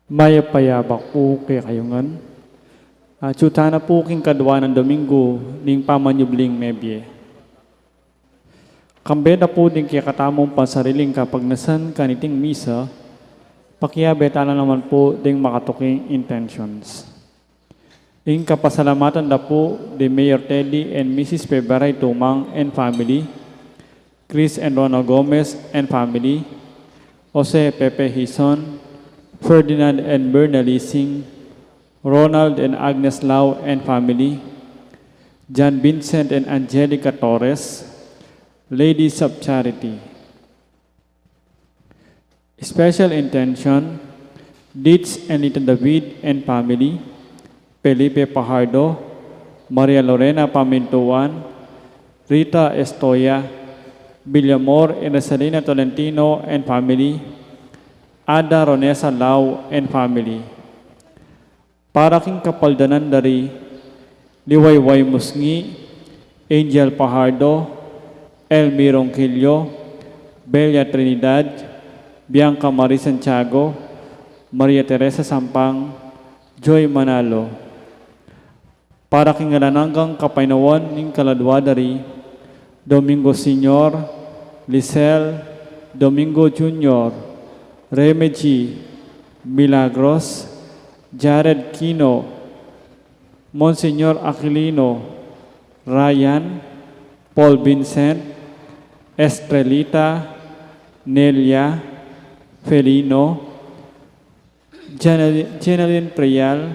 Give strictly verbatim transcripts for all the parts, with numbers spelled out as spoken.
Mayap a yabak pu kekayu ngan. Atyu tana pu king kadwa nang Domingo ning pamanyubling mebie. Kambe da pu ding kekatamung pansariling kapagnasan kaniting misa, pakiabe tana naman pu ding makatuking intentions. Ing kapasalamatan da pu di Mayor Teddy and Missus Pebera Itumang and family, Chris and Rona Gomez and family, Jose Pepe Hizon, Ferdinand and Berna Lising, Ronald and Agnes Lau and family, John Vincent and Angelica Torres, Ladies of Charity. Special intention, Ditch and Nita David and family, Felipe Pajardo, Maria Lorena Pamintuan, Rita Estoya, Villamor and Rosalina Tolentino and family, Ada Ronesa Lau and family. Para king kapaldanan da ri Liwayway Musngi, Angel Pajardo, Elmi Ronquillo, Belia Trinidad, Bianca Marie Santiago, Maria Teresa Sampang, Joy Manalo. Para king alang anggang kapaynawan ning kaladwa da ri Domingo Senior, Lisel, Domingo Junior, Remedy, Milagros, Jared Quino, Monsignor Aquilino, Ryan, Paul Vincent, Estrelita, Nelia, Felino, Jena-, Jenaline Prial,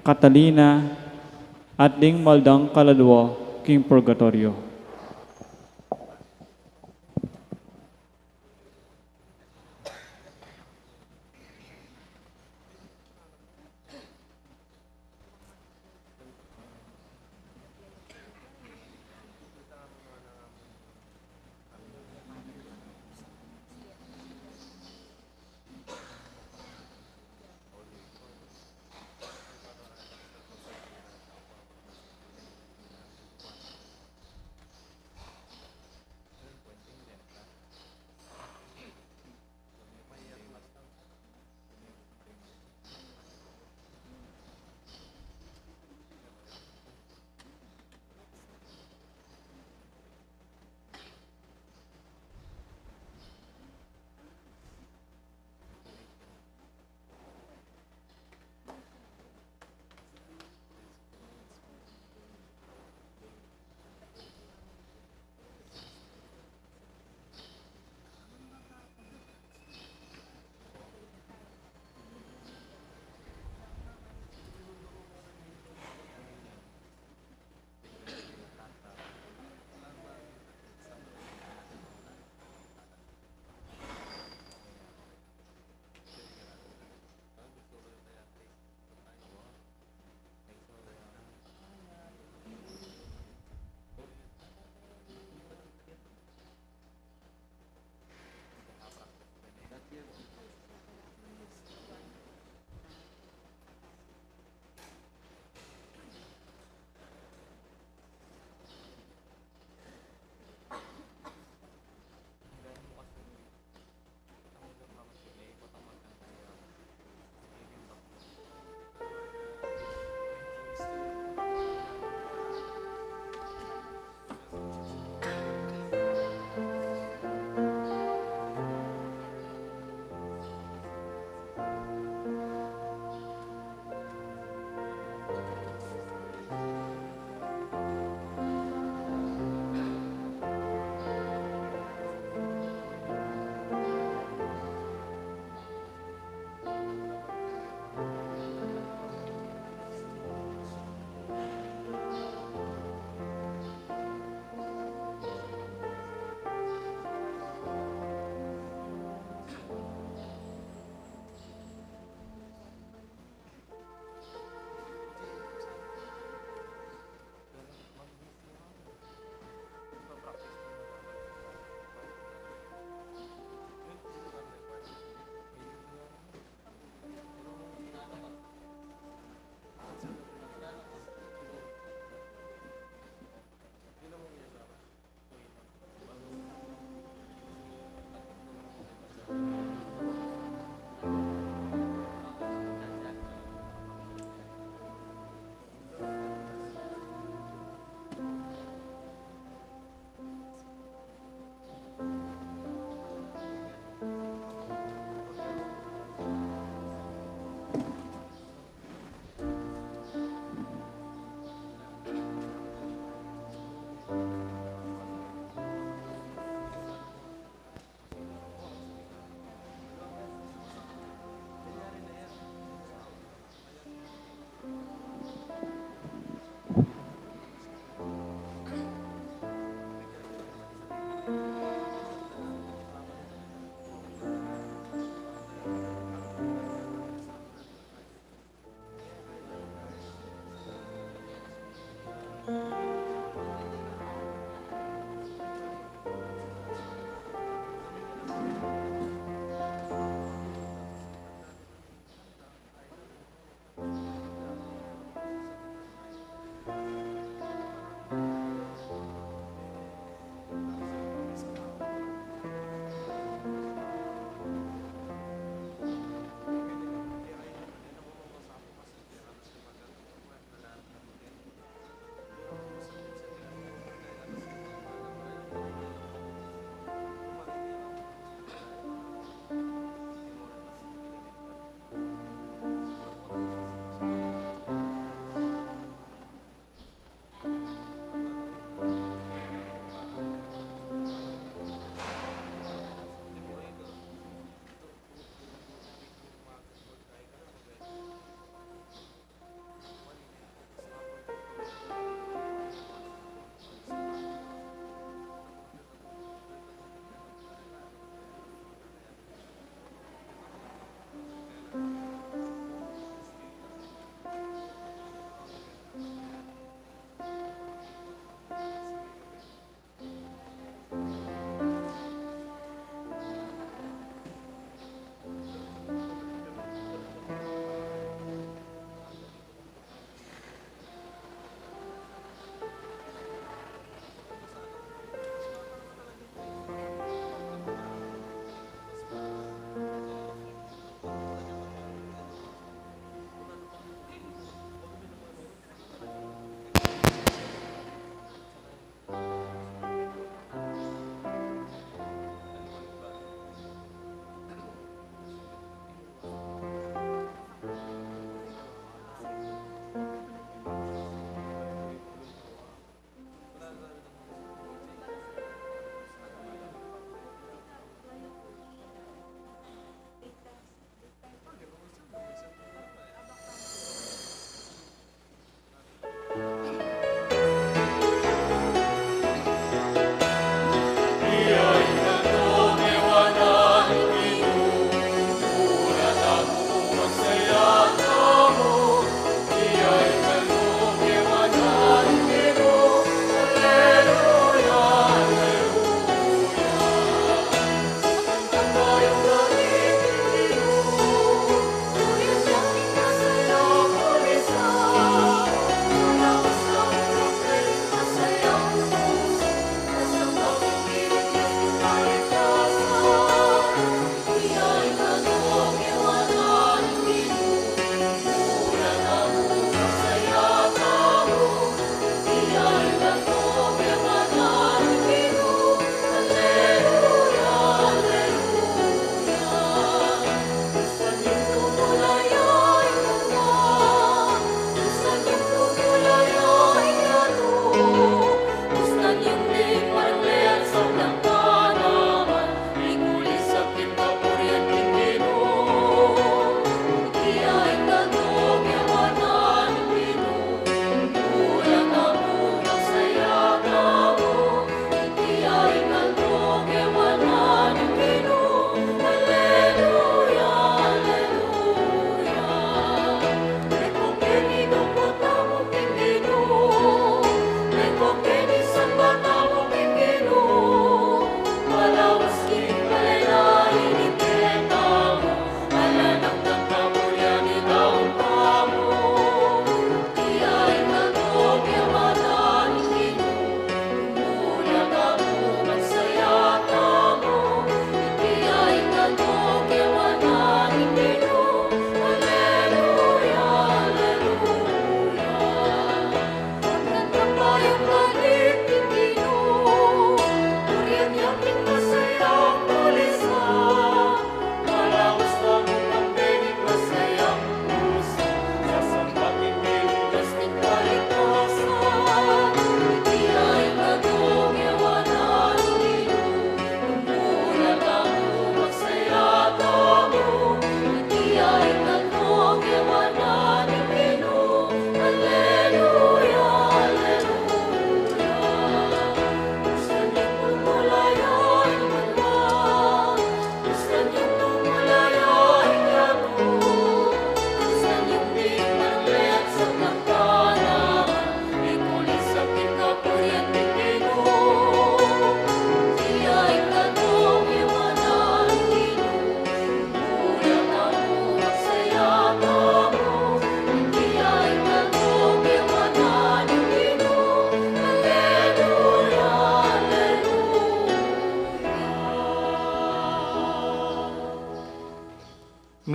Catalina, at ding maldang kaladwa king purgatoryo.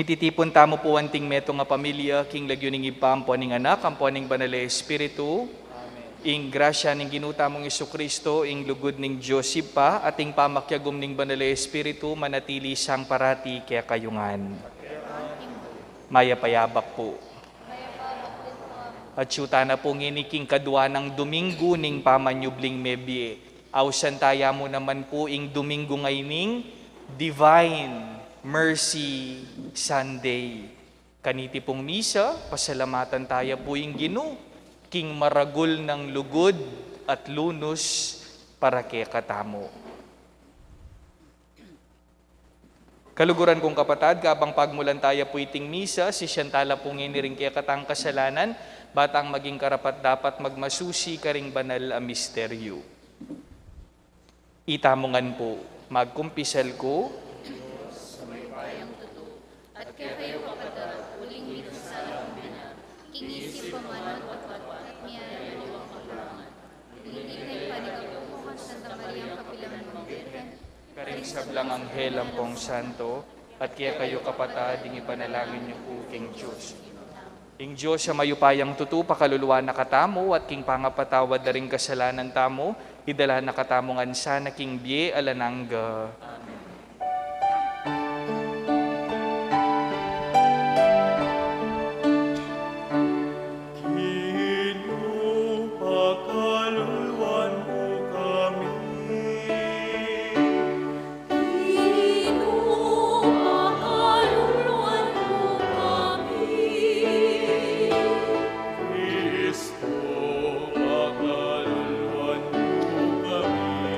Titipun tamu pu anting metung a pamilya, king lagyu ning Ibpa, ampo ning Anak, ampo ning Banal a Espiritu. Ing grasya ning Ginu tamung Jesucristo, ing lugud ning Dios Ibpa, at ing pamakiagum ning Banal a Espiritu, manatili sang parati kekayu ngan. Mayap a yabak pu. At yuta na pu ngeni king kadua nang Domingo ning pamanyubling mebie. Ausan taya mu naman pu ing Domingo ngeni ning Divine Mercy Sunday. Kaniti pung misa, pasalamatan taya pu ing Ginu, king maragul nang lugud at lunus para kekatamu. Kaluguran kung kapatad, kabang pagmulan taya pu iting misa, sisian tala pu ngeni ring kekatang kasalanan, ba tang maging karapat-dapat magmasusi karing banal a misteryu. Itamu ngan pu, magkumpisal ku. Sa mayupayang tutu, at kekayu kapatad, uling mikasala kung bina, king isip, amanu, at apat, at miyayaliwang kakulangan. Dininan ing panigapu ku kang Santa Maria, kapilan nang Birhen, karing sablang anghel ampong santo, at kekayu kapatad, ing ipanalangin yu pu king Dios. Ing Dios a mayupayang tutu, pakaluluan na katamu, at king pangapatawad da ring kasalanan tamu, idala na katamu ngan sana king bie alang angga. Ginu, pakaluluan mu kami. Ginu, pakaluluan mu kami. Kristo, pakaluluan mu kami.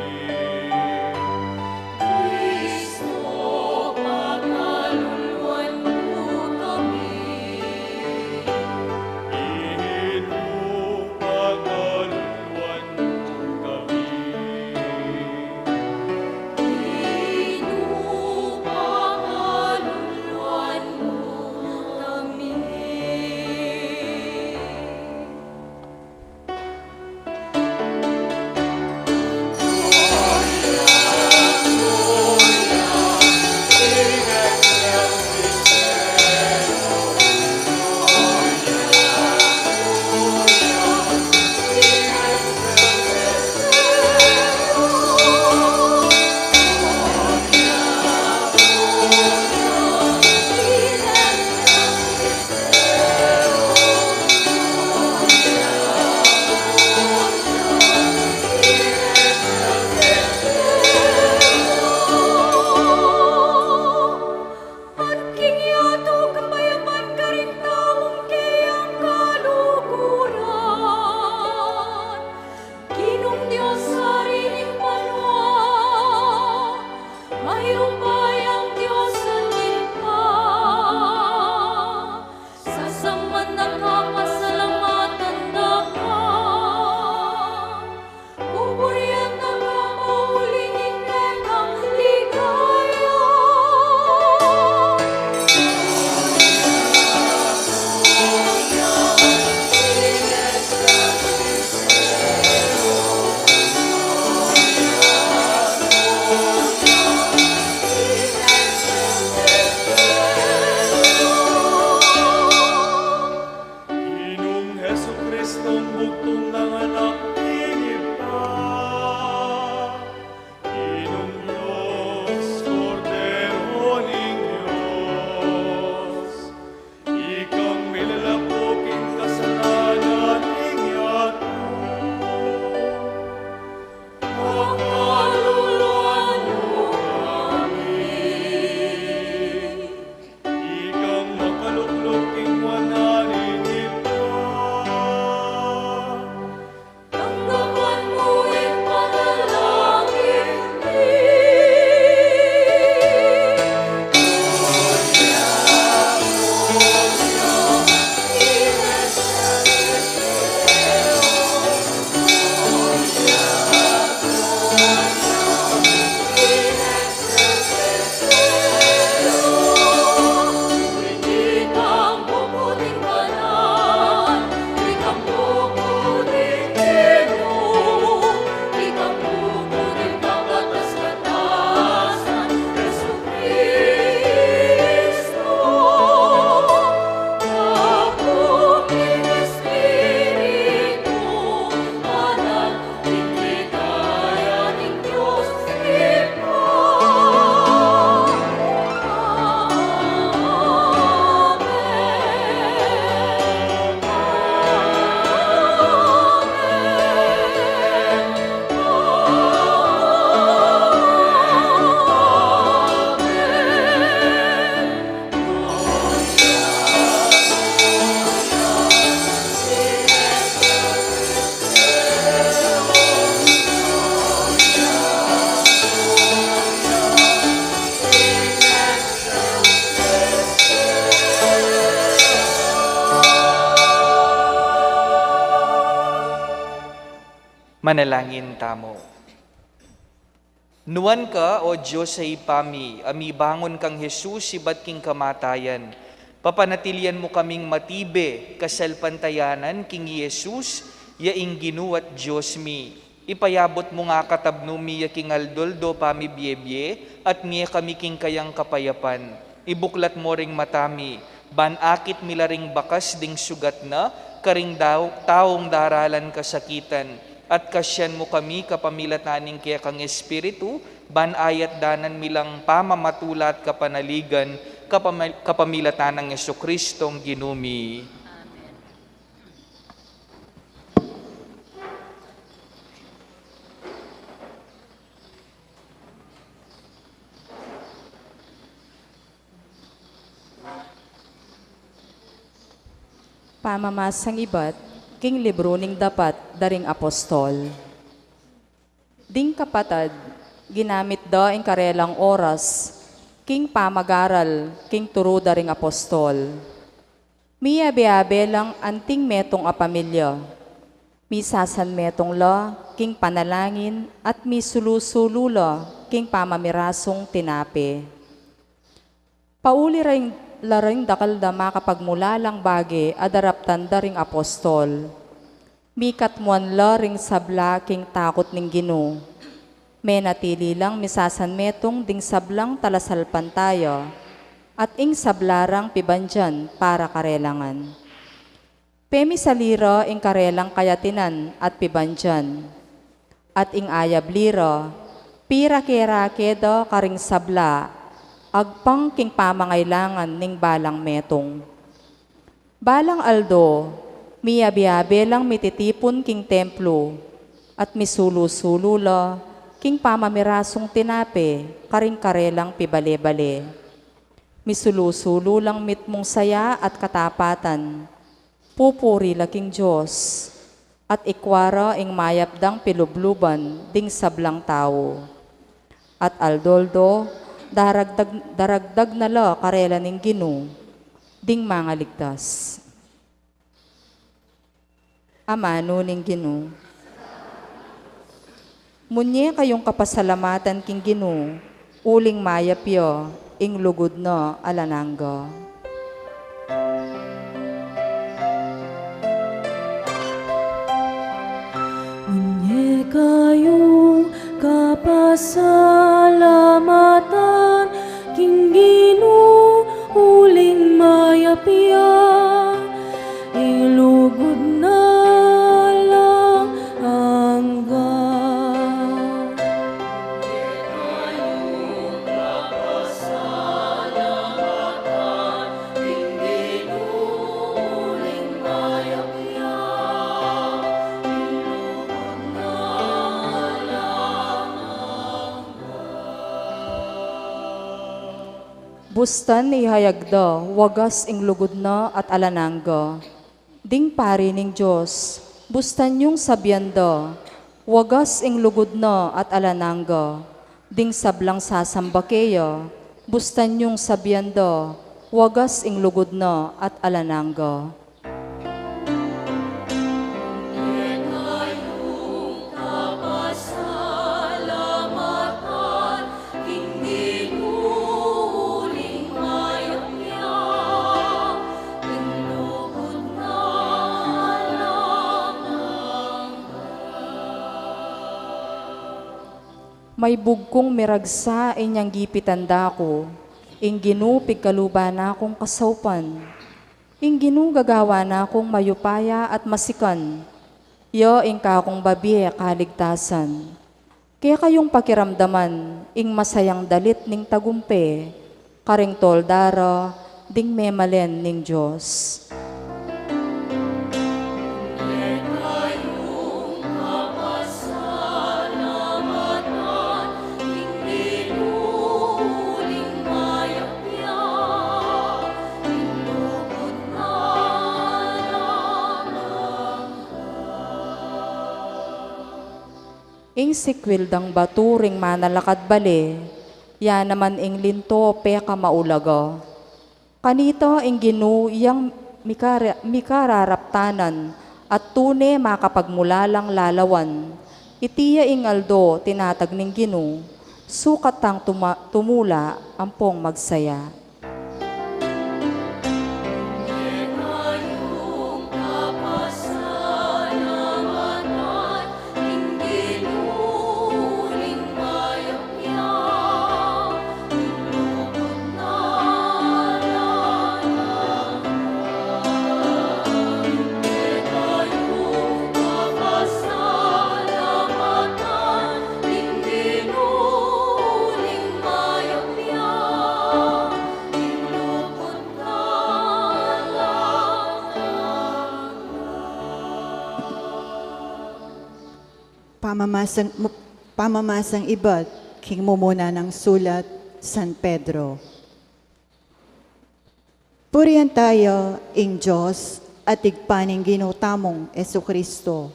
Manalangin tamu. Nuan ka, O Dios a Ibpa mi, a mibangun kang Jesus ibat king kamatayan, papanatilian mu kaming matibe kasalpantayanan king Jesus, ya ing Ginu at Dios mi. Ipayabut mu nga katabnu mi ya king aldo-aldo pamibiebie, at mie kami king kayang kapayapan. Ibuklat mu ring mata mi, ban akit mi la ring bakas ding sugat na, karing daw-, taung daralan kasakitan, at kasian mu kami kapamilatan ning kekang Espiritu, ban ayatdanan mi lang pamamatula at kapanaligan, kapama-, kapamilatan nang Jesucristong Ginu mi. Amen. Pamamasang ibat king libru ning dapat da ring apostol. Ding kapatad, ginamit da ing karelang oras king pamagaral king turu da ring apostol. Miabe-abe lang anting metung a pamilya. Misasanmetung la king panalangin at misulu-sulu la king pamamirasung tinape. Pauli ring, la ring dakal da makapagmulalang bage a daraptan da ring apostol. Mikatmuan la ring sabla king takut ning Ginu. Menatili lang misasanmetung ding sablang talasalpantaya, at ing sabla rang pibandian para karelangan. Pemisali ra ing karelang kayatinan at pibandian, at ing ayabli ra, pirake-rake da karing sabla, agpang king pamangailangan ning balang metung. Balang aldo, miabe-abe lang mititipun king templo, at misulu-sulu la king pamamirasung tinape karing karelang pibale-bale. Misulu-sulu lang mitmung saya at katapatan, pupuri la king Dios, at ikwa ra ing mayap dang pilubluban ding sablang tau. At aldo-aldo, daragdag, daragdag na la karela ning Ginu ding mangaligtas. Amanu ning Ginu. Munye kayung kapasalamatan king Ginu, uling mayap ya ing lugud na alang angga. Munye kayung kapasalamatan king Ginu, uling mayap ya ing lugud na alang angga. Bustan ihayag da, wagas ing lugud na at alang angga. Ding pari ning Dios, bustan yung sabian da, wagas ing lugud na at alang angga. Ding sablang sasamba keya, bustan yung sabian da, wagas ing lugud na at alang angga. Maibug kung miragsa inyang gipitan da ku, ing Ginu pigkaluban na kung kasaupan. Ing Ginu gagawan na kung mayupaya at masikan, ya ing kakung babie kaligtasan. Kekayung pakiramdaman ing masayang dalit ning tagumpe, karing tolda ra ding memalen ning Dios. Ing sikwil dang batu ring manalakad bale, ya naman ing linto pekamaulaga. Kanita ing Ginu yang mikara-, mikararaptanan at tune makapagmulalang lalawan, Iti ya ing aldo tinatag ning Ginu, sukat tang tuma-, tumula ampong magsaya. Pamamasang, pamamasang ibat king mumuna nang sulat San Pedro. Purian taya ing Dios at Ibpa ning Ginu tamung Jesucristo.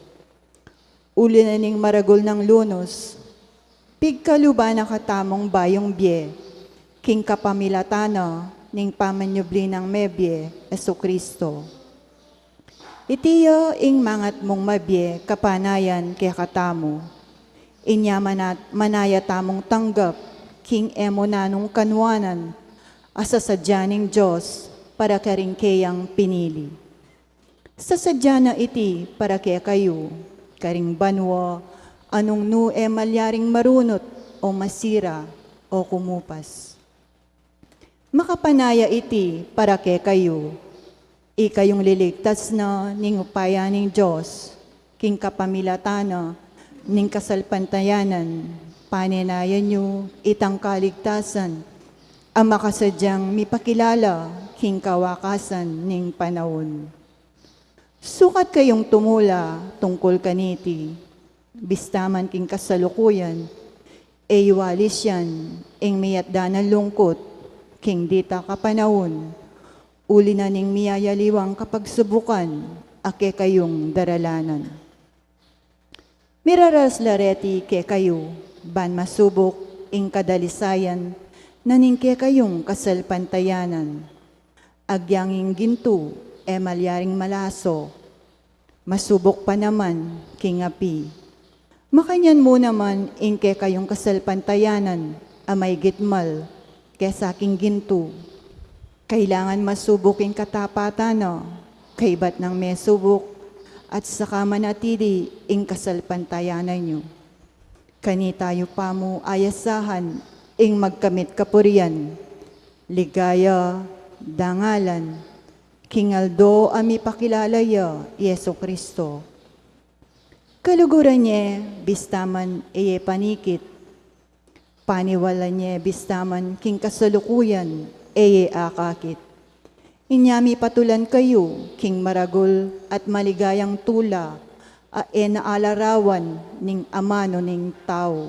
Uli na ning maragul nang lunus, pigkaluban na katamung bayung bie, king kapamilatan na ning pamanyubli nang mebie, Jesucristo. Iti ya ing mangat mung mabie kapanayan kekatamu. Inya manat-, manaya tamung tanggap king e mu nanung kanuanan a sasadya ning Dios para karing keyang pinili. Sasadya na iti para kekayu, karing banua a nung nu e malyaring marunut o masira o kumupas. Makapanaya iti para kekayu, ikayung liligtas na ning upaya ning Dios, king kapamilatan na ning kasalpantayanan, panenayan yu itang kaligtasan a makasadyang mipakilala king kawakasan ning panaun. Sukat kayung tumula tungkul kaniti, bista man king kasalukuyan, e yu alisian ing miyatdan a lungkut king dita kapanaun, uli na ning miyayaliwang kapagsubukan a kekayung daralanan. Miraras la reti kekayu, ban masubuk ing kadalisayan na ning kekayung kasalpantayanan. Agyang ing gintu e malyaring malaso, masubuk pa naman king api. Makanyan mu naman ing kekayung kasalpantayanan a maigit mal kesa king gintu. Kailangan masubuk ing katapatan na kaibat nang mesubuk, at saka manatili ing kasalpantayanan yu. Kanita yu pa mu ayasahan ing magkamit kapurian, ligaya, dangalan, king aldo a mipakilala ya i Jesucristo. Kaluguran ye bista man e ye panikit, paniwalan ye bista man king kasalukuyan e ye akakit. Inya mipatulan kayu king maragul at maligayang tula a e na alarawan ning amanu ning tau.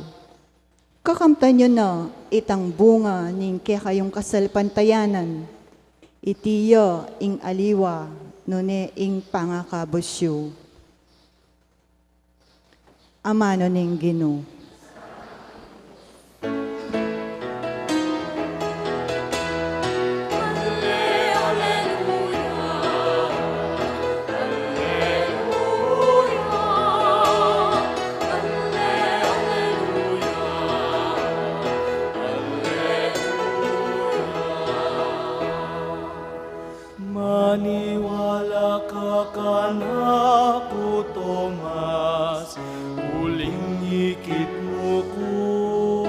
Kakamtan yu na itang bunga ning kekayung kasalpantayanan. Iti ya ing aliwa nune ing pangakabus yu. Amanu ning Ginu. Maniwala ka kanaku, Tomas, uling ikit mu ku.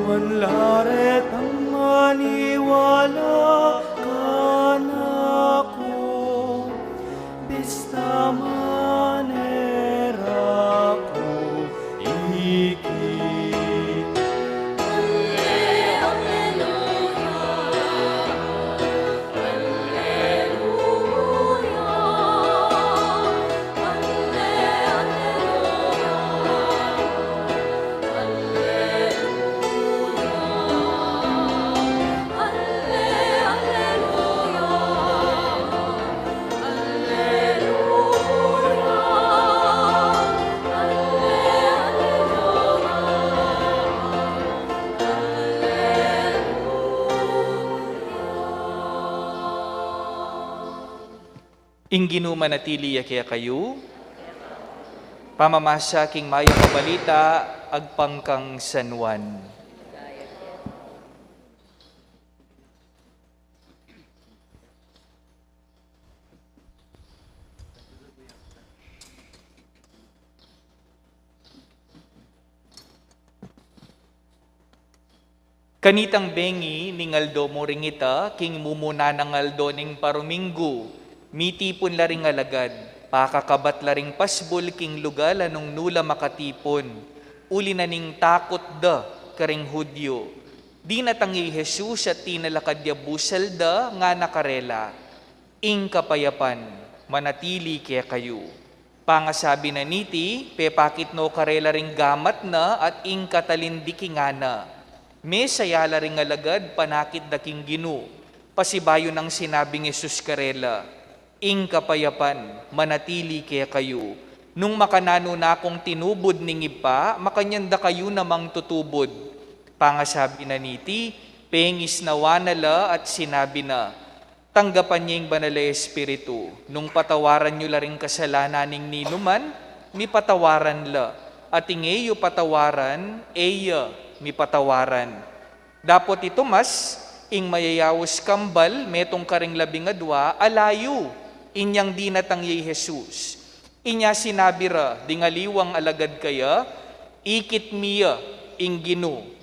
Nuan la retang maniwala kanaku, bista man e ra ku ikit. Ing Ginu manatili ya kekayu. Pamamasa king Mayap a Balita agpang kang San Juan. Kanitang bengi ning aldo mu ring ita, king mumuna nang aldo ning paruminggu, mitipun la ring alagad, pakakabat la ring pasbul king lugal a nung nu la makatipun, uli na ning takut da karing Hudyu. Dinatang ya i Jesus at tinalakad ya busal da, ngana karela, "Ing kapayapan manatili kekayu." Pangasabi na niti, pepakit no karela ring gamat na at ing katalindiki ngana, mesaya la ring alagad, panakit da king Ginu. Pasibayu nang sinabing Jesus karela, "Ing kapayapan manatili kekayu. Nung makananu na kung tinubud ning Ibpa, makanyan da kayu namang tutubud." Pangasabi na niti, pengisnawa na la at sinabi na, "Tanggapan ye ing Banal a Espiritu. Nung patawaran yu la ring kasalanan ning ninuman, mipatawaran la. At ing e yu patawaran, e ya mipatawaran." Dapot i Tomas, ing mayayaus kambal, metung karing labing adua, ala yu, inyang dinatang ya i Jesus. Inya sinabi ra ding aliwang alagad kaya, "Ikit mi ya ing Ginu."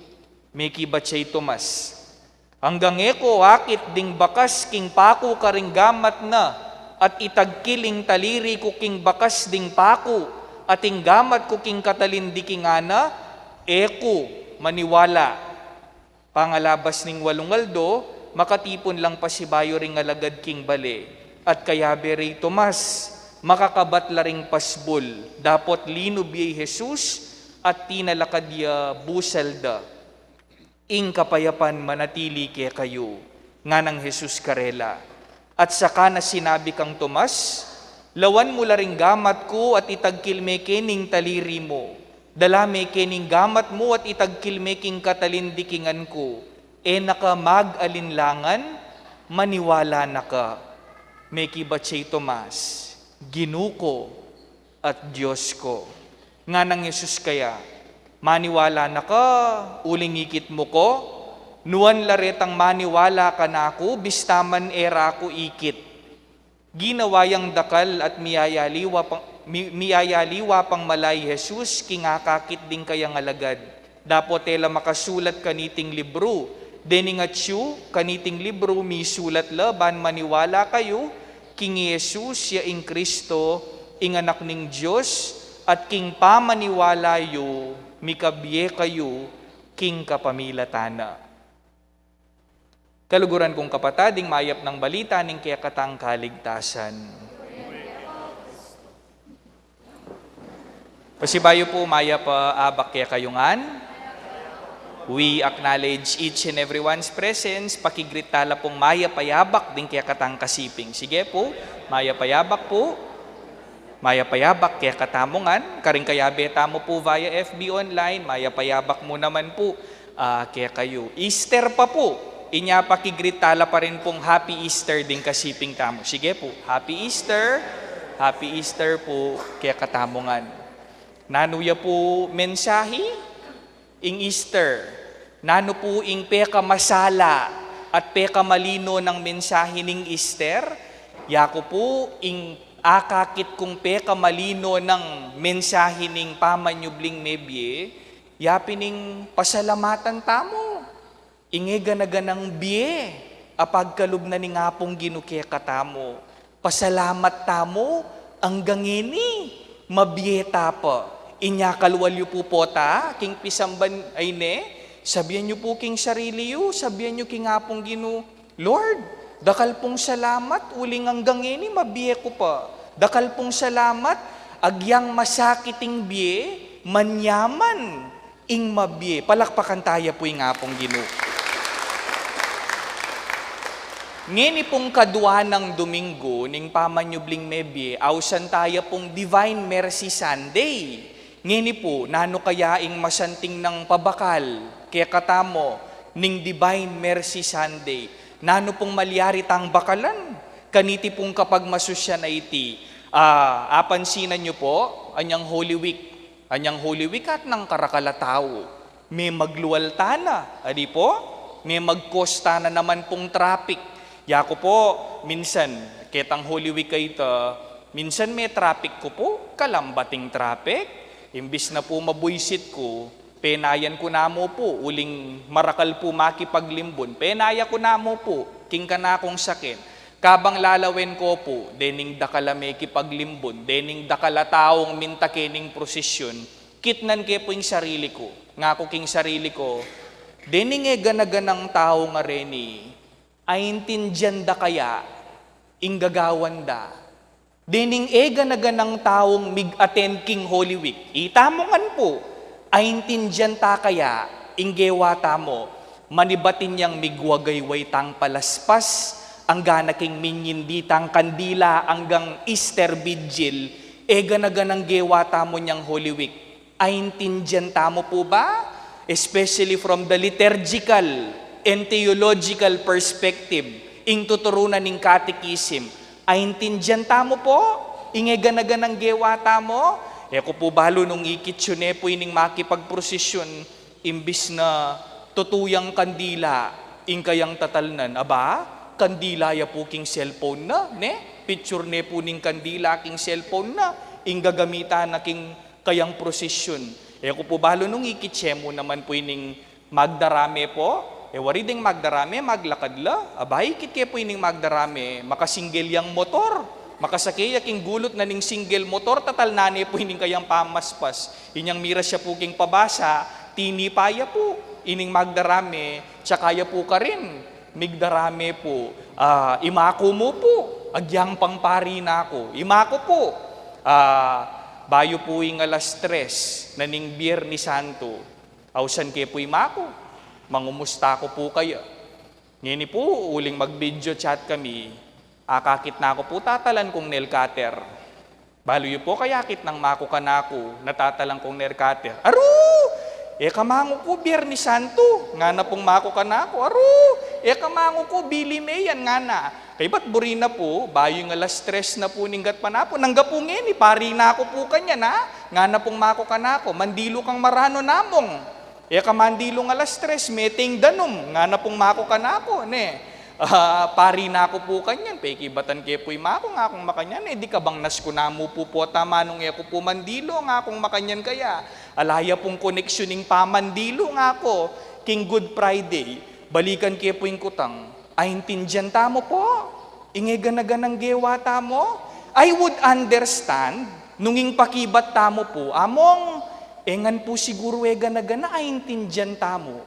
Mekibat ya i Tomas, "Anggang e ku akit ding bakas king paku karing gamat na, at itagkil ing taliri ku king bakas ding paku, at ing gamat ku king katalindiki ngana, e ku maniwala." Pangalabas ning walung aldo, makatipun lang pasibayu ring alagad king bale, at kayabe re i Tomas, makakabat la ring pasbul, dapot linub ya i Jesus, at tinalakad ya busal da. "Ing kapayapan manatili kekayu," nganang Jesus karela. At saka na sinabi kang Tomas, "Lawan mu la ring gamat ku at itagkil me kening taliri mu. Dala me kening gamat mu at itagkil me king katalindikingan ku. E na ka mag-alinlangan, maniwala na ka." Mekibat ya i Tomas, "Ginu ku at Dios ku." Nganang Jesus kaya, "Maniwala na ka uling ikit mu ku? Nuan la retang maniwala kanaku, bista man e ra ku ikit." Ginawa yang dakal at miyayaliwa pang, mi-, miyayaliwa pang mala i Jesus king akakit ding kayang alagad. Dapot e la makasulat kaniting libru. Dening atyu kaniting libru misulat la ban maniwala kayu king i Jesus ya ing Kristo, ing Anak ning Dios, at king pamaniwala yu, mikabie kayu king kapamilatan na. Kaluguran kung kapatad, ing mayap nang balita ning kekatang kaligtasan. Pasibayu pu, mayap a abak kekayu ngan. We acknowledge each and everyone's presence. Paki-greet tala pung mayap a abak ding kekatang kasiping. Sige pu, mayap a abak pu. Mayap a abak kekatamu ngan. Karing kayabe tamu pu via F B online, mayap a abak mu naman pu, ah, kekayu. Easter pa pu. Inya paki-greet tala pa rin pung Happy Easter ding kasiping tamu. Sige pu, Happy Easter. Happy Easter pu kekatamu ngan. Nanu ya pu mensahi ing Easter? Nanu pu ing pekamasala at pekamalino nang mensahi ning Easter? Yaku pu, ing akakit kung pekamalino nang mensahi ning pamanyubling mebie, ya pin ing pasalamatan tamu. Ing e gana-ganang bie a pagkalub na ning Apung Ginu kekatamu. Pasalamat tamu, anggang ngeni mabie ta pa. Inya kalual yu pu pota king pisamban a ini, sabian yu pu king sarili yu, sabian yu king Apung Ginu, "Lord, dakal pung salamat uling anggang ngeni mabie ku pa. Dakal pung salamat, agyang masakit ing bie, manyaman ing mabie." Palakpakan taya pu ing Apung Ginu. Ngeni pung kadua nang Domingo ning pamanyubling mebie, ausan taya pung Divine Mercy Sunday. Ngeni pu, nanu kaya ing masanting nang pabakal kekatamu ning Divine Mercy Sunday? Nanu pung malyari tang bakalan kaniti pung kapagmasusyan a iti? Ah, apansinan yu pu, Anyang Holy Week. Anyang Holy Week at nang karakal a tau. Me maglual tana, adi po? Me magkos tana naman pung traffic. Yaku po, minsan, ketang Holy Week a ita, minsan me traffic ku po, kalambat ing traffic. Imbis na po mabuisit ku, penayan ku na mu po, uling marakal po makipaglimbun. Penaya ku na mu po, king kanakung saken. Kabang lalawen ku po, dening dakal a mekipaglimbun, dening dakal a taung minta kening prosesyon, kitnan ke po ing sarili ku. Ngaku king sarili ku, dening e gana-ganang tau ngareni, aintindian da kaya ing gagawan da? Dening e gana-ganang taung mig-attend king Holy Week, ita mu ngan po, aintindian ta kaya ing gewa tamu? Manibat inyang migwagayway tang palaspas, anggana king minyindi tang kandila anggang Easter Vigil, e gana-ganang gewa tamu nyang Holy Week. Aintindian tamu po ba? Especially from the liturgical and theological perspective, ing tuturunan ning catechism. Aintindian tamu po? Ing e gana-ganang gewa tamu? E ku po balu nung ikit yu ne po ining makipagprosesyon, imbis na tutu yang kandila, ing kayang tatalnan, aba, kandila ya po king cellphone na, ne? Picture ne po ning kandila king cellphone na, ing gagamitan na king kayang prosesyon. E ku po balu nung ikit ye mu naman po ining magdarame po. E wari ding magdarame, maglakad la. Aba, ikit ke po ining magdarame, makasinggel yang motor. Makasake ya king gulut na ning singgel motor, tatalnan ne po ining kayang pamaspas. Inyang miras ya po king pabasa, tinipa ya po ining magdarame, tsaka ya po karin migdarame po. Ah, imaku mu po, agyang pang pari na ku. Imaku po, ah, bayu po ing alas tres na ning Biernes Santo, ausan ke po imaku, mangumusta ku po kaya. Ngeni po, uling mag-video chat kami, akakit na ku po, tatalan kung nail cutter. Balu yu po, kayakit nang maku kanaku, natatalan kung nail cutter. Aru! E ka manguku Biernes Santo, ngana pung maku kanaku. Aru! E ka manguku Billy May yan, ngana. Kaybat buri na po, bayu ing alas tres na po ning gatpanapun. Nangga po ngeni, pari na ku po kanyan, ha? Ngana pung maku kanaku, mandilu kang maranu namung. E ka mandilu ing alas tres, mete ing danum, ngana pung maku kanaku, ne. Ah, pari na ku po kanyan, pekibatan ke po imaku, ngakung makanyan, e di kabangnas ku na mu po pota manung e ku po mandilu, ngakung makanyan kaya. Ala ya pung koneksyon ing pamandilu, ngaku, king Good Friday, balikan ke po ing kutang. Aintindian tamu po? Ing e gana-ganang gewa tamu? I would understand nung ing pakibat tamu po, among, e ngan po siguru e gana-gana, aintindian tamu.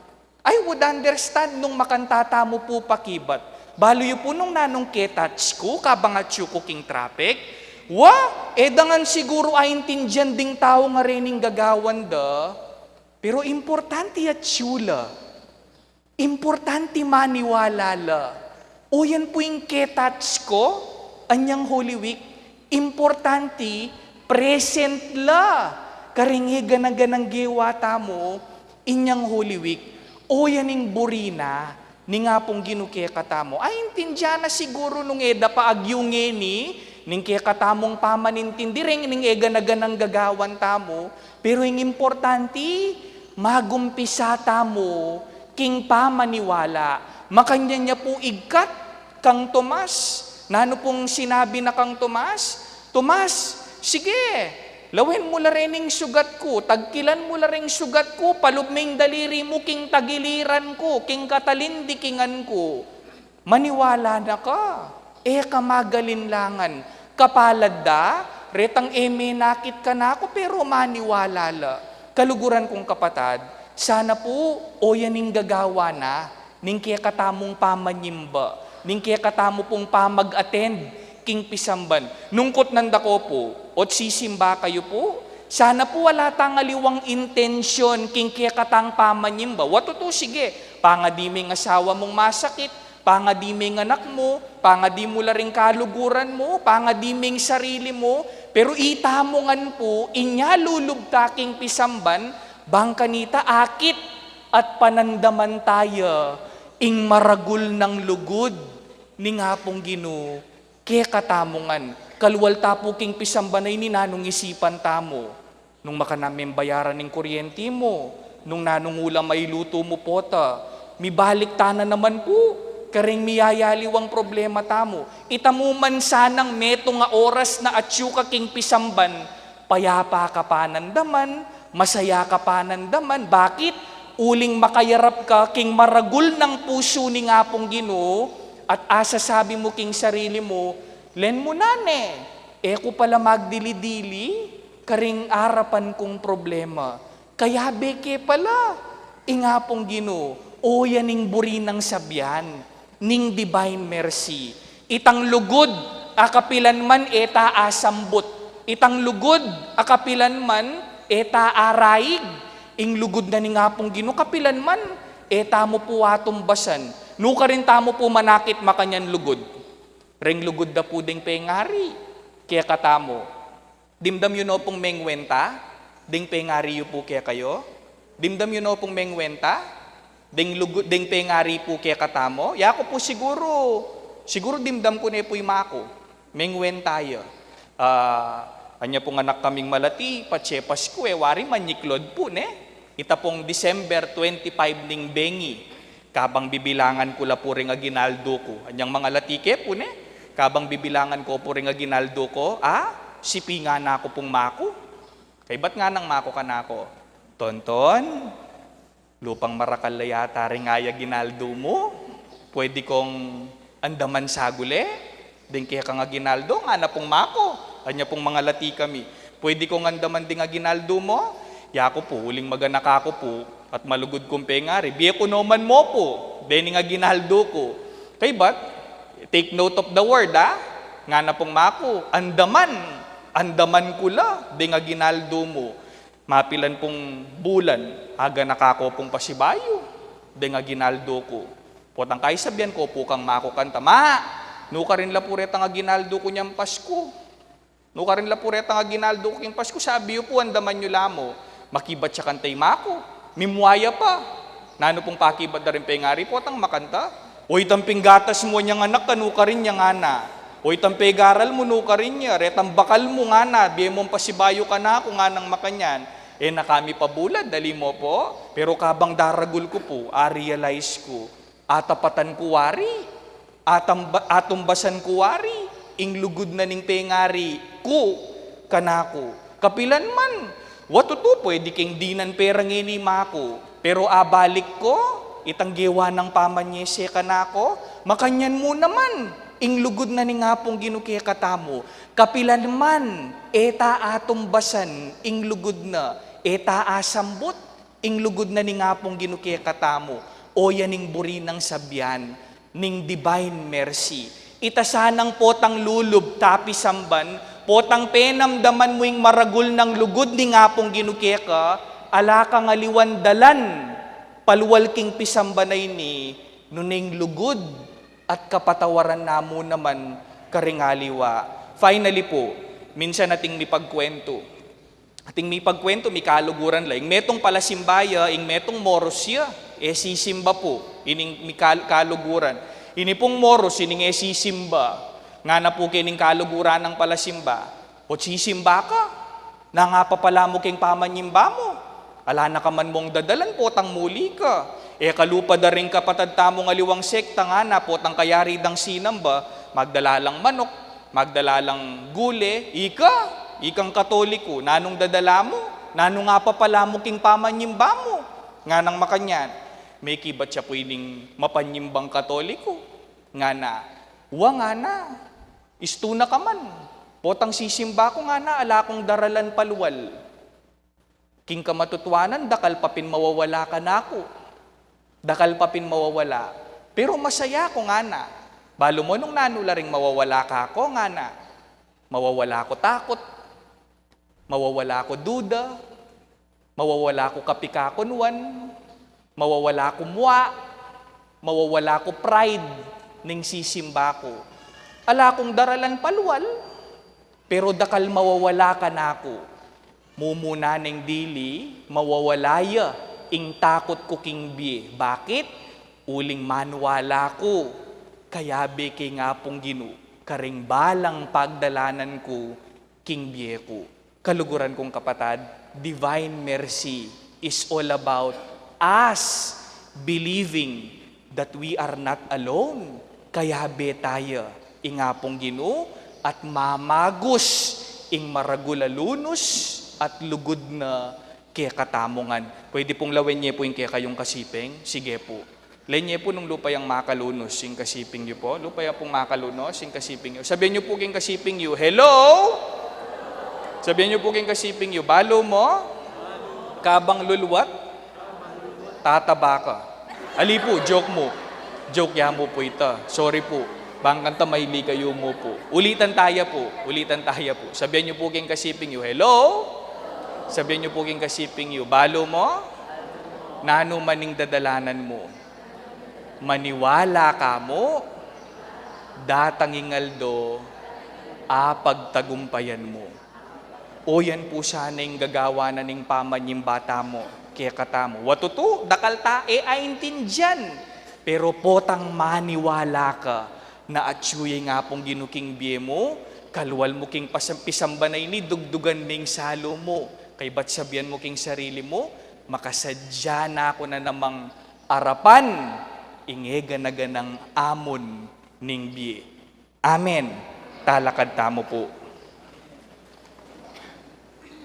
I would understand nung makanta tamu po pakibat. Balu yu po nung nanung ketouch ku, kabang atyu ku king traffic. Wa, e da ngan siguru aintindian ding tau ngarening gagawan da. Pero importante atyu la. Importante maniwala la. O yan po ing ketouch ku, anyang Holy Week, importante present la. Karing e gana-ganang gewa tamu, inyang Holy Week, o yan ing buri na ning Apung Ginu kekatamu. Aintindian na siguru nung e da pa agyu ngeni, ning kekatamung pamanintindi reng ning e gana-ganang gagawan tamu, pero ing importante, magumpisa tamu king pamaniwala. Makanyan ya po igkat kang Tomas. Nanu pung sinabi na kang Tomas? Tomas, sige, lawen mu la rening sugat ku, tagkilan mu la reng sugat ku, palub me ing daliri mu king tagiliran ku, king katalindikingan ku. Maniwala na ka, e ka magalinlangan. Kapalad da retang e menakit kanaku, pero maniwala la. Kaluguran kung kapatad, sana po, o yan ing gagawa na ning kekatamung pamanyimba, ning kekatamu pung pamag-attend king pisamban. Nung kutnan da ko po, ot sisimba kayu po, sana po ala tang aliwang intensyon king kekatang pamanyimba. Wa tutu, sige, pangadi me ing asawa mung masakit, pangadi me ing anak mu, pangadi mu la ring kaluguran mu, pangadi me ing sarili mu, pero ita mu ngan po, inya lulub ta king pisamban, bang kanita akit at panandaman ta ya ing maragul nang lugud ning Apung Ginu kekatamu ngan. Kalwal ta pu king pisamban a ini, nanung isipan tamu? Nung makanamembayaran ing kuryenti mu, nung nanung ulam a ilutu mu pota, mibalik ta na naman pu karing miyayaliwang problema tamu. Itamu man sanang metung a oras na atyu ka king pisamban, payapa ka pa nang daman, masaya ka pa nang daman. Bakit? Uling makayarap ka king maragul nang pusu ning Apung Ginu, at asasabi mu king sarili mu, "Len mu na ne, e ku pala magdili-dili karing arapan kung problema. Kayabe ke pala ing Apung Ginu." O, yan ing buri nang sabian ning divine mercy. Itang lugud a kapilan man e ta asambut. Itang lugud a kapilan man e ta araig. Ing lugud na ning Apung Ginu kapilan man e tamu pu atumbasan. Nukarin tamu pu manakit makanyan lugud? Reng lugud da pu deng pengari kekatamu. Dimdam yu no pung mengwenta deng pengari yu pu kekayu? Dimdam yu no pung mengwenta deng lugud, deng pengari pu kekatamu? Yaku pu siguru, siguru dimdam ku ne pu i maku. Mengwenta ya. Ah, anya pung anak kaming malati, patse Pasku, e wari manyiklod pu ne. Ita pung December twenty-five ning bengi. Kabang bibilangan ku la pu ring aginaldo ku. Anyang mangalati ke pu ne, kabang bibilangan ku pu ring aginaldo ku, a, sipingan na ku pung maku. Kaybat nganang maku kanaku, "Tonton, lupang marakal la yata ring aginaldo mu. Pwede kung andaman saguli ding kekang aginaldo?" Ngana pung maku. Anya pung mangalati kami, "Pwede kung andaman ding aginaldo mu?" Yaku pu, uling maganak aku pu at malugud kung pengari, bie ku no man mu pu dening aginaldo ku. Kaybat, take note of the word, a. Ngana pung maku, "Andaman, andaman ku la ding aginaldo mu." Mapilan pung bulan, aganak aku pung pasibayu ding aginaldo ku. Potang kaisabyan ku pu kang maku kanta, "Ma, nukarin la pu retang aginaldo ku nyang Pasku? Nukarin la pu retang aginaldo ku king Pasku? Sabi yu pu andaman yu la mu." Makibat ya kanta i maku, mimua ya pa. Nanu pung pakibat da ring pengari potang makanta? "O, itang pinggatas mu anyang anak, nukarin ya?" ngana. "O, itang pegaral mu, nukarin ya? Retang bakal mu," ngana, "bie mung pasibayu kanaku?" Nganang makanyan, "E na kami pabulad, ali mu pu." Pero kabang daragul ku pu, a-realize ku, atapatan ku wari, atamba-, atumbasan ku wari ing lugud na ning pengari ku kanaku. Kapilan man, wa tutu, pwede king dinan pera ngeni maku. Pero abalik ku, itang gewa nang pamanyese kanaku, makanyan mu naman ing lugud na ning Apung Ginu kekatamu. Kapilan man e ta atumbasan ing lugud na, e ta asambut ing lugud na ning Apung Ginu kekatamu. O, yan ing buri nang sabian ning divine mercy. Ita sanang potang lulub ta pisamban, potang penamdaman mu ing maragul nang lugud ning Apung Ginu keka, ala kang aliwan dalan palual king pisamban a ini, nune ing lugud at kapatawaran na mu naman karing aliwa. Finally pu, minsan ating mipagkwentu. Ating mipagkwentu, mikaluguran la. Ing metung palasimba ya, ing metung moros ya. E sisimba pu ining mikal-, kaluguran. Ini pung moros, ining e sisimba. Ngana pu kening kaluguran nang palasimba, "O't sisimba ka? Nanu ing apapala mu king pamanyimba mu? Ala na ka man mung dadalan potang muli ka. E kalupa da ring kapatad tamung aliwang sekta," ngana, "potang kayari dang sinamba, magdala lang manok, magdala lang gule. Ika, ikang Katoliko, nanung dadala mu? Nanung apapala mu king pamanyimba mu?" Nganang makanyan, mekibat ya pu ining mapanyimbang Katoliko. Ngana, "Wa," ngana, "istu na ka man. Potang sisimba ku," ngana, "ala kung daralan palual. King kamatutuanan, dakal pa pin mawawala kanaku. Dakal pa pin mawawala. Pero masaya ku," ngana. "Balu mu nung nanu la ring mawawala kaku?" ngana. "Mawawala ku takut. Mawawala ku duda. Mawawala ku kapikakunuan. Mawawala ku mua. Mawawala ku pride ning sisimba ku. Ala kung daralan palual, pero dakal mawawala kanaku. Mumuna neng dili, mawawala ya ing takut ku king bie." Bakit? "Uling maniwala ku, kayabe ke ing Apung Ginu karing balang pagdalanan ku king bie ku. Kaluguran kung kapatad, Divine mercy is all about us believing that we are not alone. Kayabe taya ing Apung Ginu at mamagus ing maragul a lunus at lugud na kekatamu ngan. Pwede pung lawen ye pu ing kekayung kasiping? Sige pu. Lawen ye pu nung lupa yang makalunus ing kasiping yu pu. Lupa yang pung makalunus ing kasiping yu. Sabian yu pu king kasiping yu, "Hello?" Sabian yu pu king kasiping yu, "Balu mu? Kabang lulwat, tataba ka." Ali pu, joke mu. Joke ya mu pu ita. Sorry pu. Bang kanita maili kayu mu pu. Ulitan taya pu. Ulitan taya pu. Sabian yu pu king kasiping yu, "Hello?" Sabian yu pu king kasiping yu, "Balu mu? Nanu man ing dadalanan mu, maniwala ka mu, datang ing aldo, apagtagumpayan mu." O yan pu sana ing gagawa na ning pamanyimba tamu kekatamu. Wa tutu, dakal ta e aintindian. Pero potang maniwala ka na atyu ya ing Apung Ginu king bie mu, kalual mu king pasam-, pisamba na ini, dugdugan ning salu mu. Kaybat sabian mu king sarili mu, "Makasadya na ku na namang arapan ing e gana-ganang amon ning bie." Amen. Talakad tamu pu.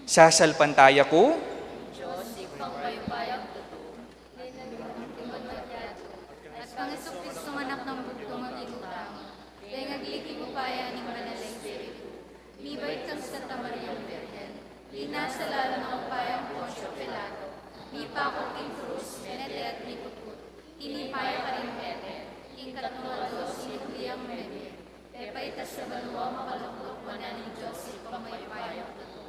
Sasalpantaya ku. Dios, Ibpang mayupayang tutu, at kang Jesucristo, anak nang bugtung a Ginu tamu, deng agli king upaya ning Banal a Espiritu, mibait kang Santa Mariang Birhen, linasa lalam ning upayang Poncio Pilato, mipako king krus, mete at mikutku, tinipa ya karing mete, king katmung aldo sinubli yang mebie, pepaitas ya banua, makaluluk wanan ning Dios Ibpang mayupayang tutu.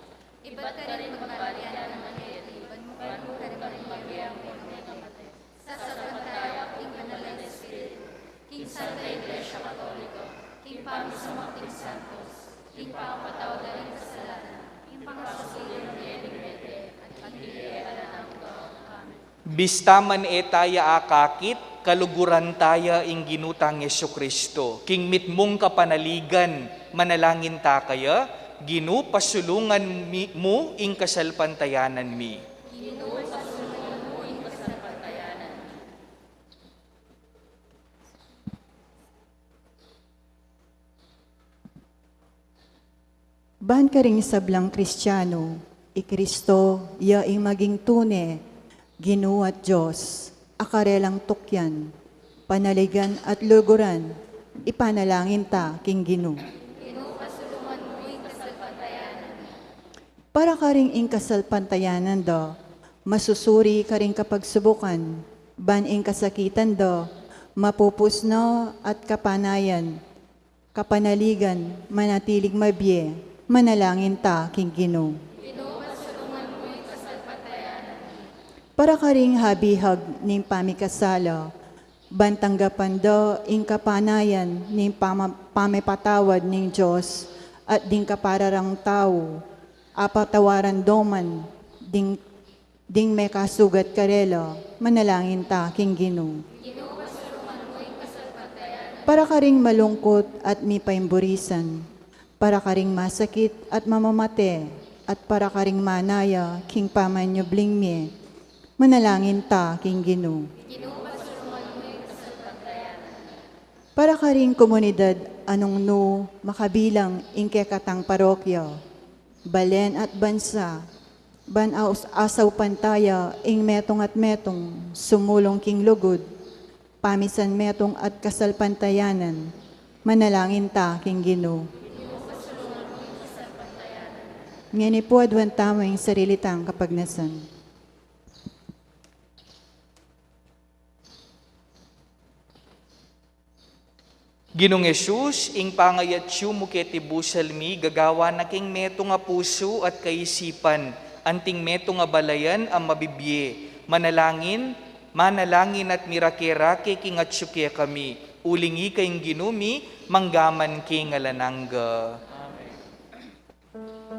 Ibat karin magbalik ya naman keti, ban mukha karin magbalik ya naman keti. Sasalpantaya ku king Banal a Espiritu, king Santa Iglesia Katolika, king pamisamak ding santos, king pangapatawad da ring kasalanan, king pangasusi ring mete, at king bie alang angga. Amen. Bista man e taya akakit, kaluguran taya ing Ginu tang Jesucristo. King mitmung kapanaligan, manalangin ta kaya, Ginu, pasulungan mi, mu ing kasalpantayanan mi. Ginu, pasulungan mu ing kasalpantayanan mi. Ban karing sablang Kristiano, i Kristo ya ing maging tune Ginu at Dios, a karelang tukyan, panaligan at luguran, ipanalangin ta king Ginu. Ginu, pasulungan mu ing kasalpantayanan mi. Para karing ing kasalpantayanan da, masusuri karing kapagsubukan, ban ing kasakitan da, mapupus na at kapanayan, kapanaligan, manatiling mabie, manalangin ta king Ginu. Ginu, pasulungan mu ing kasalpantayanan mi. Para karing habihag ning pamikasala, ban tanggapan da ing kapanayan ning pama-, pamipatawad ning Dios at ding kapara rang tau, apatawaran da man ding ding mekasugat karela, manalangin ta king Ginu. Para karing malungkut at mipaimburisan, para karing masakit at mamamate, at para karing manaya king pamanyubling mie, manalangin ta king Ginu. Para karing komunidad a nung nu makabilang ing kekatang parokya, balen at bansa, ban aus-, asaupan taya ing metung at metung sumulung king lugud, pamisan metung at kasalpantayanan, manalangin ta king Ginu. Ngeni pu aduan tamu ing sarili tang kapagnasan. Ginung Jesus, ing pangayatsu mu keti busal mi, gagawan na king metung a pusu at kaisipan, anting metung a balayan a mabibie, manalangin, manalangin at mirake-rake king atsu kekami, uling ika ing Ginu mi, manggaman king alang angga. Amen.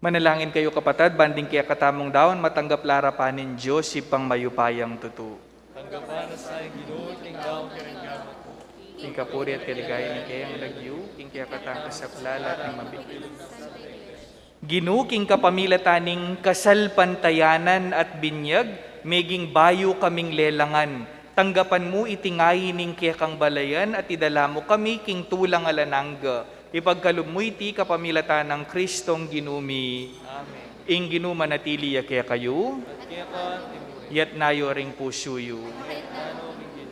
Manalangin kayu, kapatad, ban ding kekatamung daun matanggap la arapan ning Dios, Ibpang mayupayang tutu. Tanggapan na sa ing Ginu ing daun king gamat ku. King kapurian at kaligayan ning kayang lagyu, king kekatang kasaplalan at ning mabilug. Ginu, king kapamilatan ning kasalpantayanan at binyag, meging bayu kaming lelangan. Tanggapan mu iti ngayi ning kekang balayan at idala mu kami king tulang alang angga. Ipagkalub mu iti kapamilatan nang Kristong Ginu mi. Amen. Ing Ginu manatili ya kekayu. At keka mu rin. Itas yu ring pusu yu.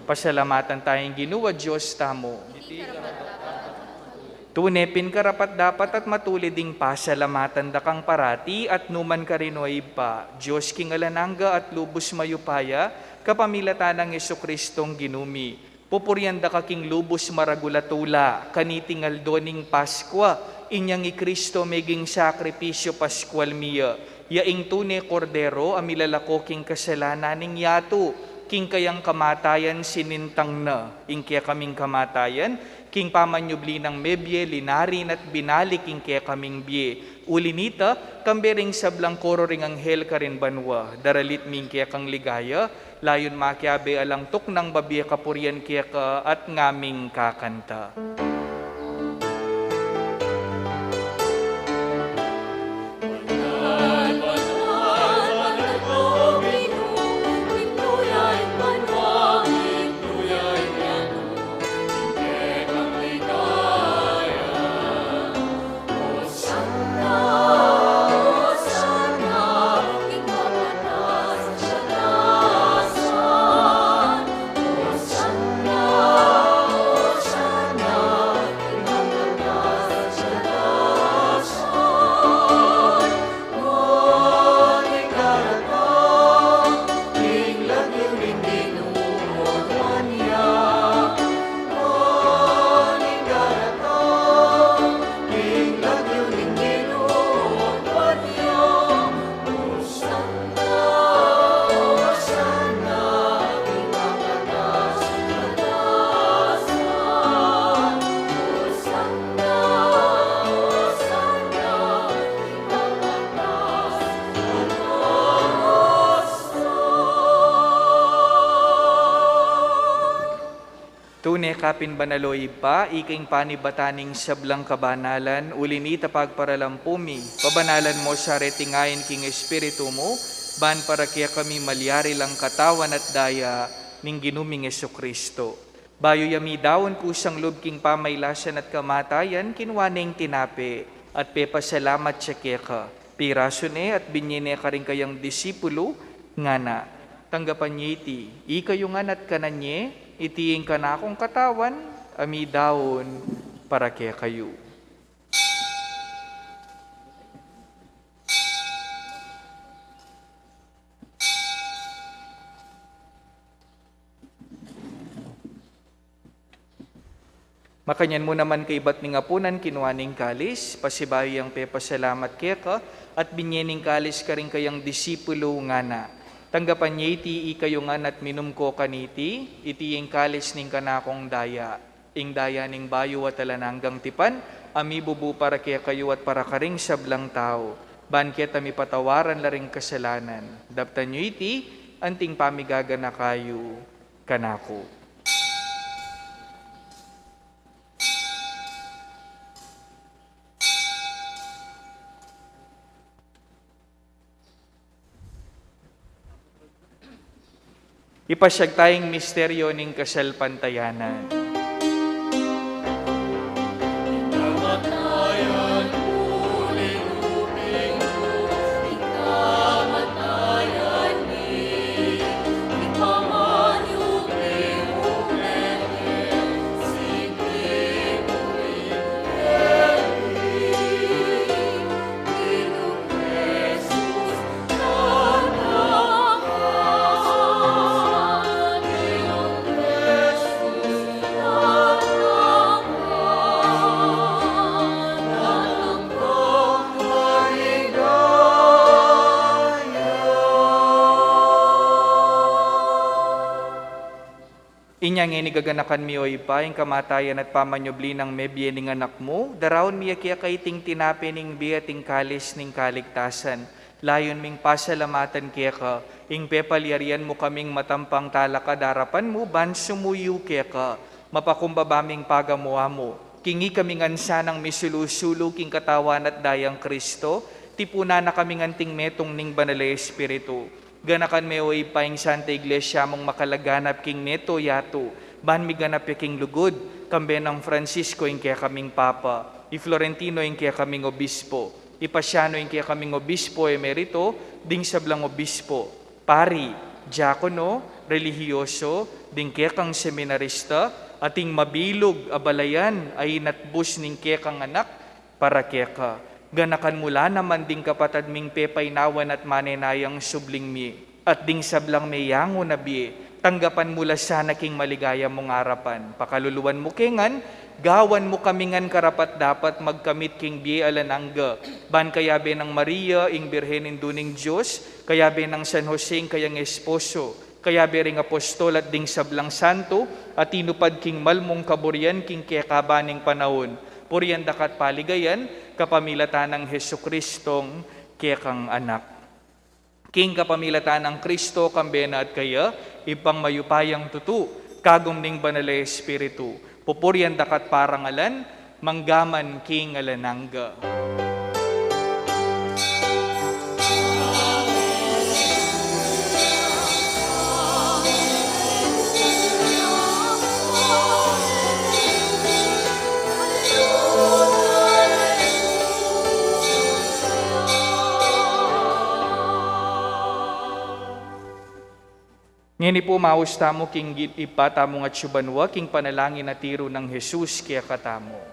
Pasalamatan taya ing Ginu a Dios tamu. Iti karapat-dapat. Tune pin karapat-dapat at matulid ing pasalamatan da kang parati at nukarin man, o Ibpa, Dios king alang angga at lubus mayupaya, kapamilatan nang Jesucristong Ginu mi. Pupurian da ka king lubus maragul a tula, kaniting aldo ning Paskua, inyang i Kristo meging sakripisyu Paskual mi ya, ya ing tune Kordero a milalako king kasalanan ning yatu, king kayang kamatayan sinintang na, ing kekaming kamatayan, king pamanyubli nang mebie, linarin at binalik ing kekaming bie. Uli nita, kambe ring sablang koro ring anghel karin banua, daralit mi ing kekang ligaya, layun makiabe alang tuknang babie kapurian keka at ngaming kakanta. Tune ka pin banal, o Ibpa, ika ing panibatan ning sablang kabanalan, uli nita pagparalan pu mi, pabanalan mu sa reting ain king Espiritu mu, ban para kekami malyari lang Katawan at Daya ning Ginu ming Jesucristo. Bayu ya midaun kusang lub king pamailasan at kamatayan, kinua ne ing tinape, at pepasalamat ya keka, pirasu ne at binye ne karing kayang disipulu, ngana: Tanggapan ye iti, ikayu ngan at kanan ye, iti ing kanakung katawan, a midaun para kekayu. Makanyan mu naman kaibat ning apunan, kinua ne ing kalis, pasibayu yang pepasalamat keka, at binye ne ing kalis karing kayang disipulu, ngana: Tanggapan ye iti, ikayu ngan at minum ko kaniti, iti ing kalis ning kanakung daya, ing daya ning bayu at alang anggang tipan, a mibubu para kekayu at para karing sablang tau, ban keta mipatawaran la ring kasalanan. Daptan yu iti, anting pamigaganaka yu kanaku. Ipasyag taya ing misteryo ning kasalpantayanan. Inya ngeni gaganakan mi, o Ibpa, ing kamatayan at pamanyubli nang mebie ning Anak mu, daraun mi ya keka iting tinape ning bie at ing kalis ning kaligtasan. Layun ming pasalamatan keka ing pepalyarian mu kaming matampang talakad arapan mu ban sumuyu keka. Mapakumbaba ming pagamu-amu king ikami ngan sanang misulu-sulu king katawan at dayang Kristo, tipunan na kaming anting metung ning Banal a Espiritu. Ganakan me, o Ibpa, ing Santa Iglesia mung makalaganap king meto yatu, ban miganap ya king lugud, kambe nang Francisco ing kekaming Papa, i Florentino ing kekaming Obispo, i Pasiano ing kekaming Obispo Emerito, ding sablang obispo, pari, diakono, relihiyoso, ding kekang seminarista, at ing mabilug a balayan a inatbus ning kekang Anak, para keka. Ganakan mu la naman ding kapatad ming pepainawan at manenayang subling mie, at ding sablang meyangu na bie, tanggapan mu la sana king maligaya mung arapan. Pakaluluan mu ke ngan, gawan mu kami ngan karapat-dapat magkamit king bie alang angga, ban kayabe nang Maria, ing Birhen Indu ning Dios, kayabe nang San Jose ing kayang esposo, kayabe ring apostol at ding sablang santo a tinupad king mal mung kaburian king kekaban ning panaun, purian da ka at paligayan kapamilatan nang Jesucristong kekang Anak. King kapamilatan nang Kristo, kambe na at kaya, Ibpang mayupayang tutu, kagum ning Banal a Espiritu, pupurian da ka at parangalan, manggaman king alang angga. Ngeni pu, maus tamu king gi-, Ibpa tamung atsu banua, king panalangin a tiru nang Jesus kekatamu.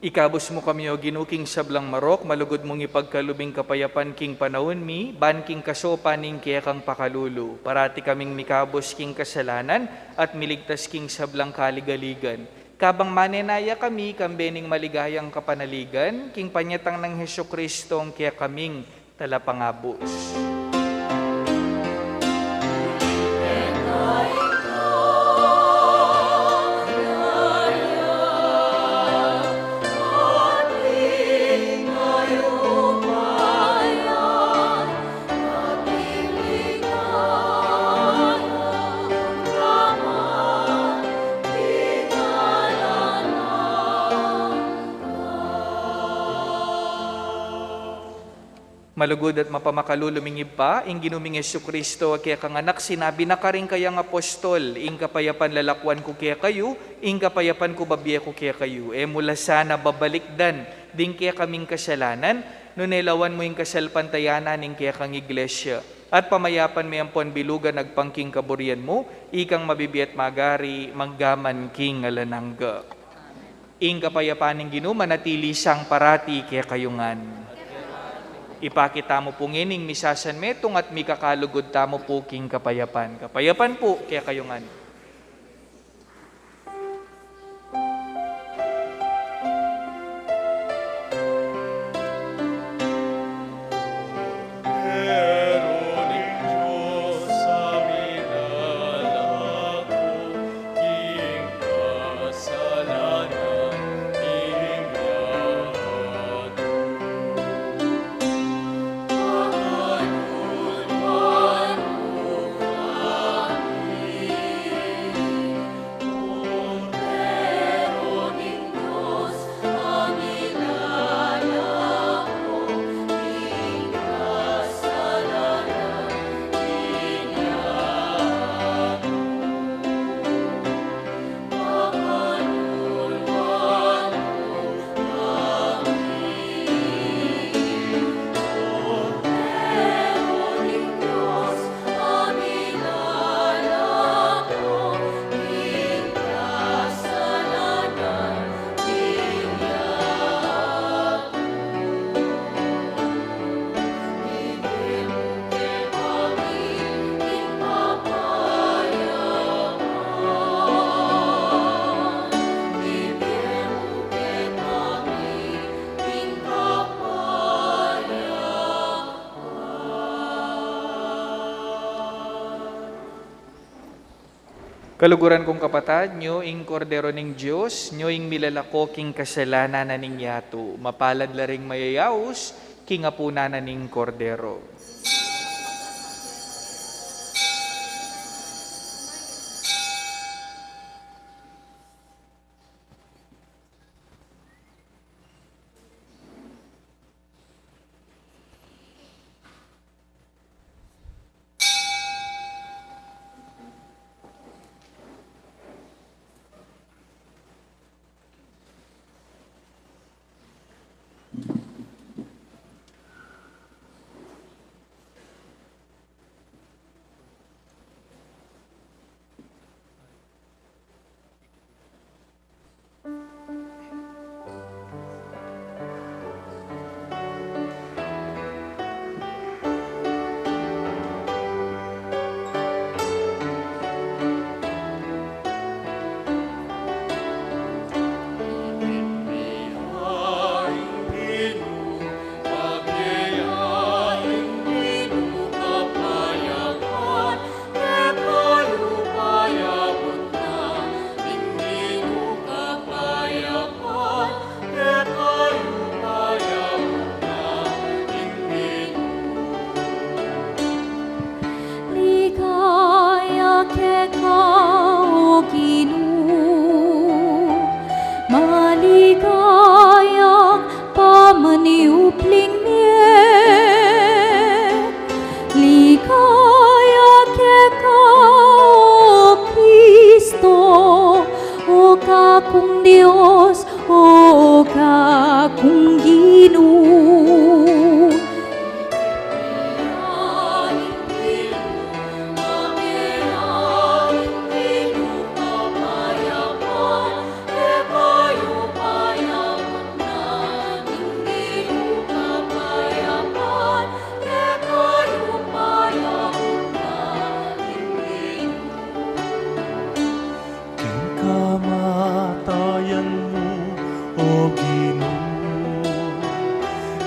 Ikabus mu kami, O Ginu, king sablang marok, malugud mung ipagkalub ing kapayapan king panaun mi, ban king kasaupan ning kekang pakalulu. Parati kaming mikabus king kasalanan at miligtas king sablang kaligaligan. Kabang manenaya kami, kambe ning maligayang kapanaligan, king panyatang nang Jesucristong kekaming Talapangabus. Malugud at mapamakalulu ming Ibpa, ing Ginu ming Jesucristo, a kekang Anak, sinabi na karing kayang apostol, ing kapayapan lalakuan ku kekayu, ing kapayapan ku babie ku kekayu. E mu la sana babalikdan ding kekaming kasalanan, Nune lawan mu ing kasalpantayanan ning kekang Iglesia, at pamayapan me ampon bilugan agpang king kaburian mu, ikang mabibie at magari, mangga man king alang angga. Ing kapayapan ning Ginu manatili sang parati kekayu ngan. Ipakit tamu pu ngeni ing misasan metung at mikakalugud tamu pu king kapayapan. Kapayapan pu kekayu ngan. Kaluguran kung kapatad, nyo ing Kordero ning Dios, nyo ing milalako king kasalanan na ning yatu. Mapalad la ring mayayaus king apunan na ning Kordero. Ligaya keka, O Ginu, maligayang pamaniupling mie. Ligaya keka, O Kristo, O kakung Dios, O kakung Ginu. King kamatayan mu, O Ginu,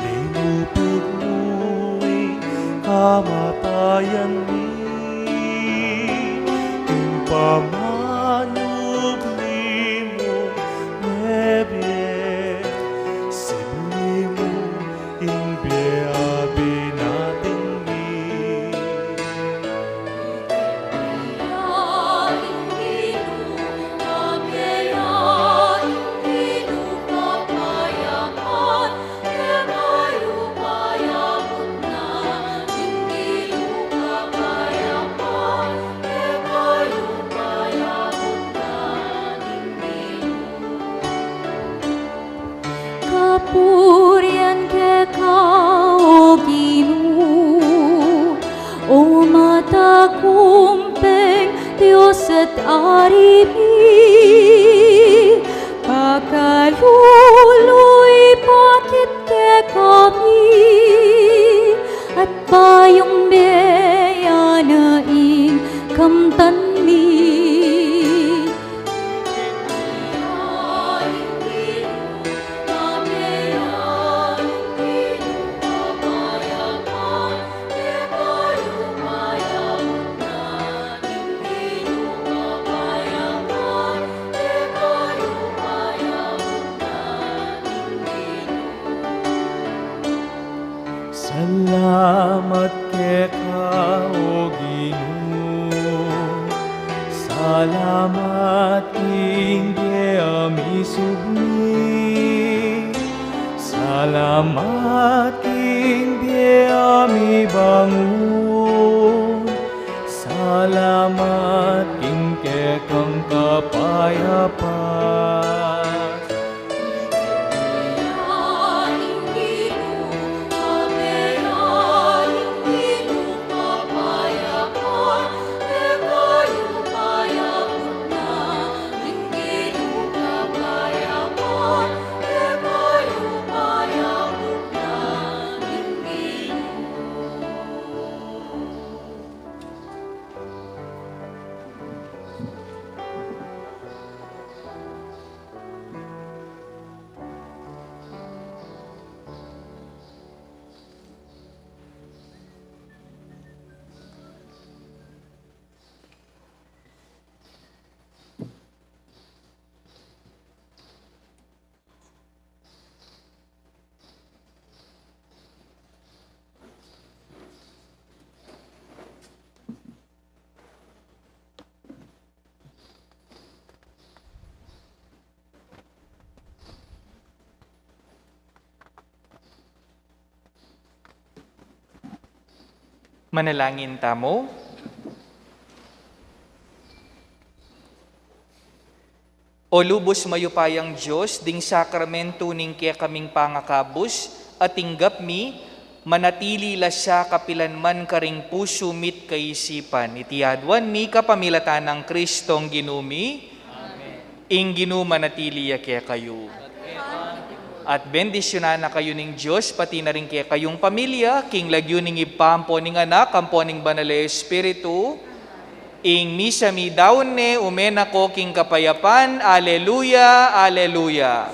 linupig mu ing kamatayan mi. King pamanyubli mu mebie, sibli mu ing bie a binating mi. Kapurian keka, Ka, O Ginu, o matagumping Dios at Ari mi, pakalulu, ipakit kekami at bayung bie na ing kamtan mi. Salamat keka, O Ginu. Salamat king bie a misubli. Salamat king bie a mibangun. Salamat king kekang kapayapan. Manalangin tamu. O lubus mayupayang Dios, ding sakramentu ning kekaming pangakabus a tinggap mi, manatili la sa kapilan man karing pusu mi't kaisipan. Iti aduan mi kapamilatan nang Kristong Ginu mi. Amen. Ing Ginu manatili ya kekayu. At bendisyunan na kayu ning Dios, pati na ring kekayung pamilya, king lagyu ning Ibpa, ampo ning Anak, ampo ning Banal a Espiritu. Ing misa mi daun ne, ume na ko king kapayapan. Aleluya, aleluya.